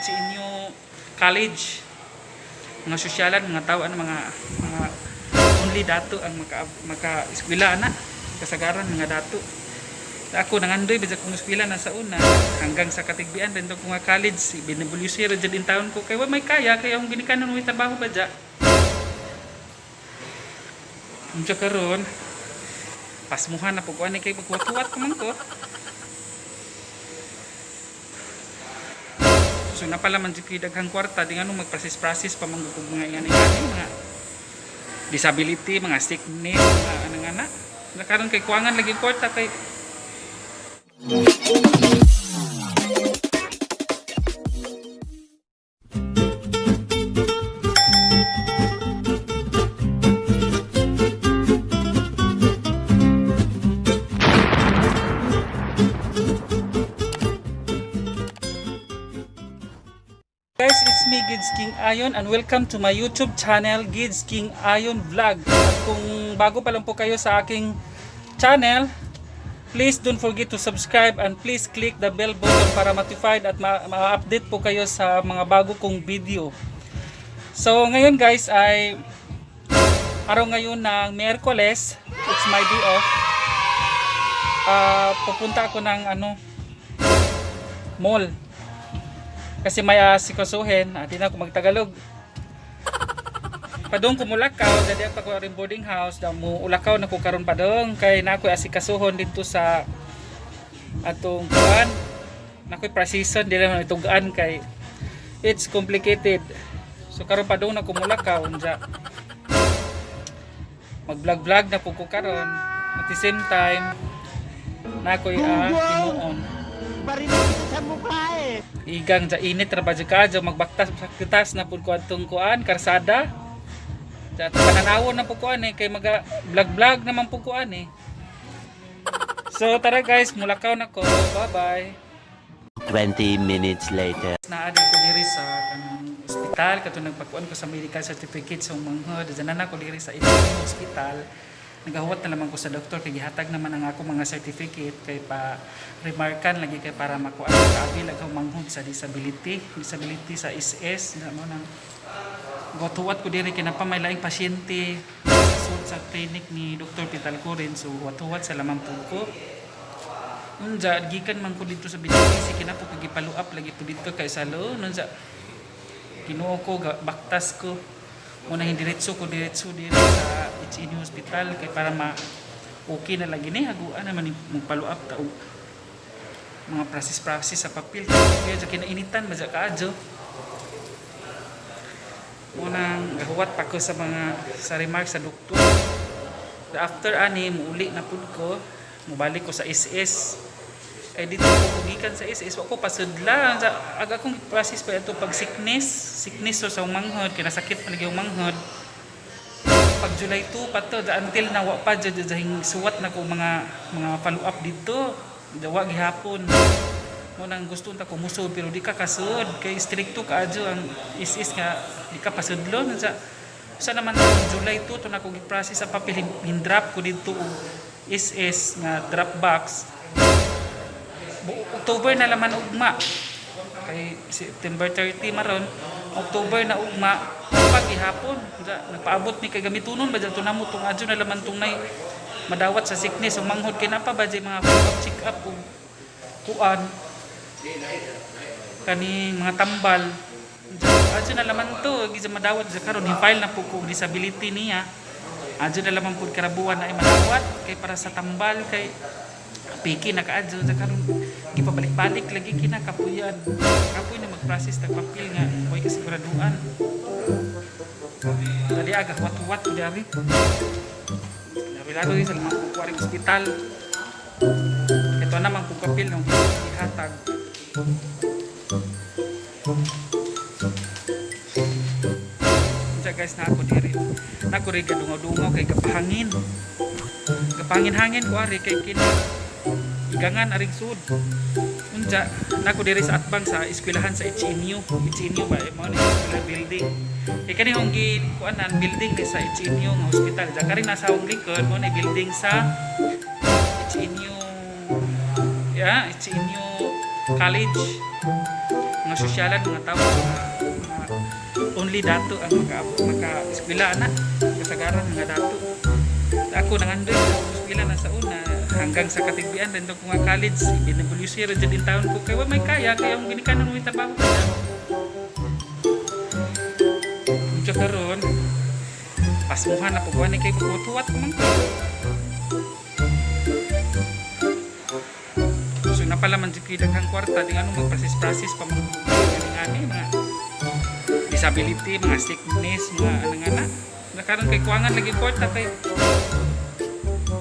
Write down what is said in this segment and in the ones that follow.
HNU College. Mga sosyalan, mga tao, ano, mga only dato ang maka eskwela ana, kasagaran mga dato. Ako nangandoy bijak kong eskwela na sa una hanggang sa katigbian rin ko nga college BWC ra jud in town ko kay wa may kaya kay akong ginikanan may trabaho ba dya. Unsa karon pasmuhan na pug ani kay maghuwat-huwat pa man ko. So napala man jud ko'y daghang kwarta di ngano magprocess-process pa man gud mga ingani mga disability, mga sickness, mga ano nga na. Na karon kay kuangan lagi kwarta kay. Guys, it's me, Gids King Ayon, and welcome to my YouTube channel, Gids King Ayon Vlog. At kung bago pa lang po kayo sa aking channel, please don't forget to subscribe and please click the bell button para notified at ma-update po kayo sa mga bago kong video. So, ngayon guys ay araw ngayon ng Miyerkules, it's my day off. Pupunta ako ng ano mall kasi may asikasuhin, di na ako magtagalog. Padung kumulakaw, dadi pa ko rin boarding house, da mo ulakaw na ko karon padung kay na ako'y asikasuhon dito sa atong kuan. Na ako'y precision di lang itugaan kay it's complicated. So karon padung na kumulakaw unja. Mag-vlog-vlog na po ko karon. At the same time, na ako'y himuon. Barinig kita sa mukha eh. Igang ja init ra ba jud ka ja magbaktas baktas na pud ko adtong kuan karsada. Sa atong pananawon na pud kuan eh kay maga vlog vlog naman pud kuan eh. So tara guys, mulakaw na ko. Bye bye. 20 minutes later. Naa ko diri sa kanang ospital kato nagpakuan ko sa medical certificate sa manghod. Diyan na ko diri sa HMO hospital. Nagahuwat na lamang ko sa doktor kay gihatag naman ang ako mga certificate kay pa remarkan lagi kay para makuan ka-avail ako manghod sa disability, disability sa SS na mo nang guwat ko diri kay napa may laing pasyente sa sud sa clinic ni Dr. Pitalcorin, so huwat-huwat sa lamang pud ko. Unja, gikan man ko dito sa BGC, kina po ko gipalo up lagi po dito kay sa lo unja. Ginoo ko baktas ko. Muna hindiretso ko diretso diri sa HNU Hospital kay para ma okay na lagi ni haguan naman ni magpalo up ta og mga process-process sa papel kaya sa kinainitan ba ka adyo. Munang gahuwat pa ko sa mga sa remarks sa doktor. After ani muuli na pud ko, mubalik ko sa SS. Ay dito ko gikan sa SS, wa ko pasudla. Sa aga akong process pa ito pag sickness, sickness so sa manghod kay nasakit man lagi ang manghod. Pag July 2 pa to until na wa pa jud jud suwat na ko mga follow up dito. Dawa gihapon. Mo nang gusto unta ko musod pero di ka kasud kay stricto kaadyo ang SS nga di ka pasudlon sa naman July 2 to na ko gi-process sa papel, hin-drop ko didto og SS nga drop box. October na laman ugma kay September 30 maron, October na ugma pag ihapon. Nagpaabot ni kay gamitunon ba to namo tong adyo na laman tong nay madawat sa sickness ug manghod kay napa ba jay mga follow up check up ug kuan kani mga tambal. Adyo na laman to gi sa madawat sa karon hi-file na po ko og disability niya. Adyo na laman pud karabuan na ay madawat kay para sa tambal kay piki na kaadyo sa karon gipabalik-balik lagi kina kapuyan kapuy na mag-process tag papel nga way kasiguraduan. Dali aga huwat-huwat ko dari Nabilado sa lamang po kuwaring ospital. Ito naman po papel ng ihatag. Unsa guys na ako diri. Na ako rin gadungaw-dungaw kay kapahangin. Kapahangin-hangin ko ari kay kina igangan aring sud. Unja na ako diri sa atbang sa eskwelahan sa HNU. HNU ba eh, mao ni eskwela building. Kay kani hong gi kuanan building kay sa HNU nga hospital. Diyan kari nasa akong likod mao ni building sa HNU, yeah, HNU College. Mga Mga sosyalan, mga tao, mga only dato ang maka eskwela na kasagaran mga dato. Ako nangandoy eskwela na sa una hanggang sa katigbian rin ko nga college BWC ra jud in taon ko kay wa may kaya kay ang ginikanan mo trabaho kaya. Unsa karon pasmuhan na pugwan ni kay kutuwat ko man ko. So napala man jud kay daghang kwarta di ano magprocess-process pa mga ngani mga disability, mga sickness, mga ano nga na. Nakaroon kay kuangan lagi kwarta kay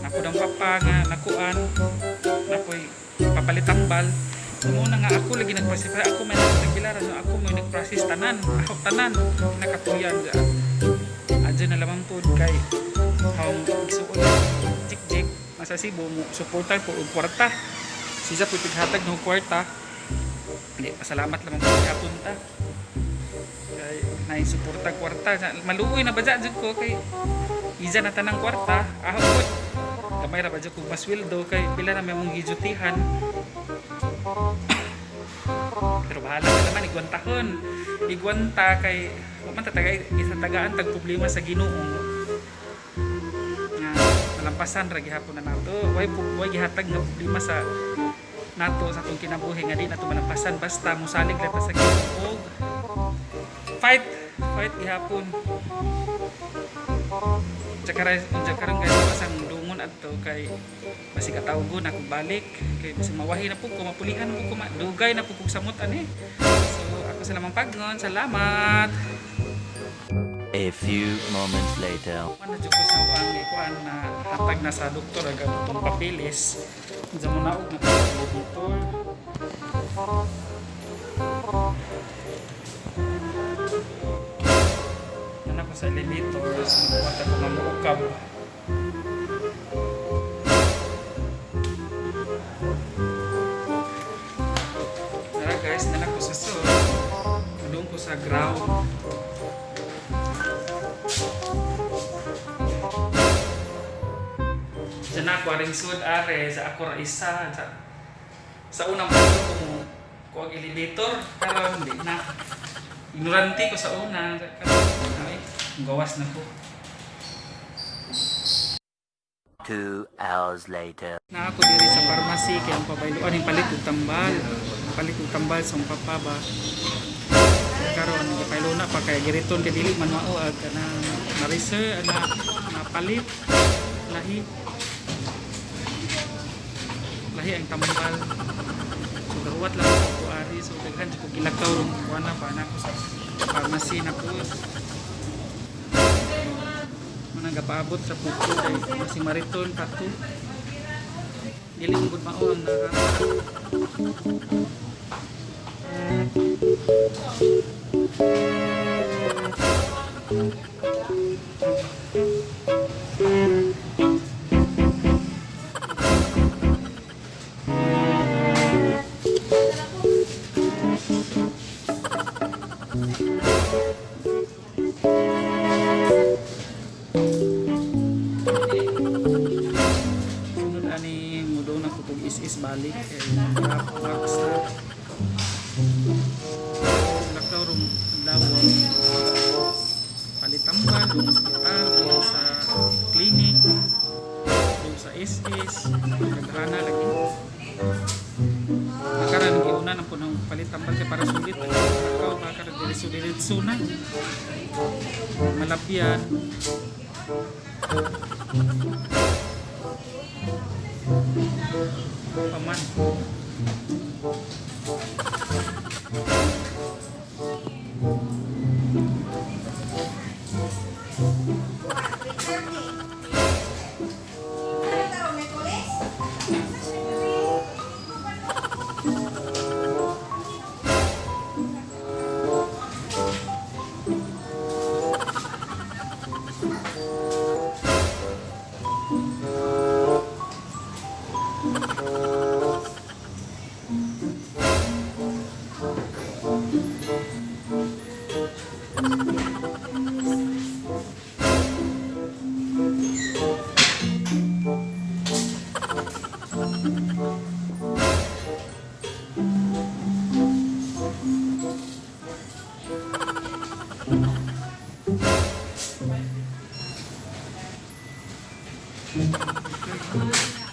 napo dang papa nga nakuan napoy papalitambal. Muna nga ako lagi nagprocess pero ako may nagbilaran no ako may nagprocess tanan ako tanan nakapuyan ga adyo na lamang pod kay hong igsuon jik jik nasa Cebu mo suportar po og kwarta sisa po tighatag ng kwarta. Hindi pasalamat lamang po gihapon ta kay naay suporta kwarta. Maluoy na ba jud ko kay iza na tanang kwarta aho po gamay ra ba jud kog masweldo kay pila na may mong gijutihan. Pero bahala na naman igwantahon igwanta kay wa man tataga isa tagaan tag problema sa Ginoo nga malampasan ra gihapon na nato. Way gihatag nga problema sa nato sa atong kinabuhi nga di nato malampasan basta mosalig ra ta sa Ginoo og fight fight gihapon. Tsaka karon guys pasang dungon adto kay basig atawgon ako balik kay basig mawahi na po ko mapulihan po ko dugay na po kog samot ani. So ako sa lamang pagnon, salamat. A few moments later. Ano jud ko sa ang ikuan na hatag na sa doktor ang atong papilis. Diyan mo naog na ko sa elevator. Nana ko sa elevator, so ko nga muukab. Tara guys, nana ko sa sur. Doon ko sa ground. Diyan ako aring sud are sa ako ra isa sa unang punto ko mo ko ang elevator karon di na ignorante ko sa una karon ay gawas na ko. 2 hours later. Na ako diri sa pharmacy kay ang pabayloan yung palit og tambal sa papa ba karon gipaylo na pa kay giriton kay dili man mao ag kanang na na napalit lahi lahi ang tambal. So gahuwat lang ako ari so daghan ko gilakaw rong kuan na pa na ako sa pharmacy na po manang gapaabot sa puto kay masing mariton pa to dili man gud mao ang nara. Sunod ani mo na ko kog is-is balik kay wax na lakaw rong lawang palitambal doon sa ospital, doon sa clinic, doon sa is-is naghana lagi nakaran giuna ng punong palitambal kay para sulit lakaw ba karon diretso diretso na malapyan. Paman. Good.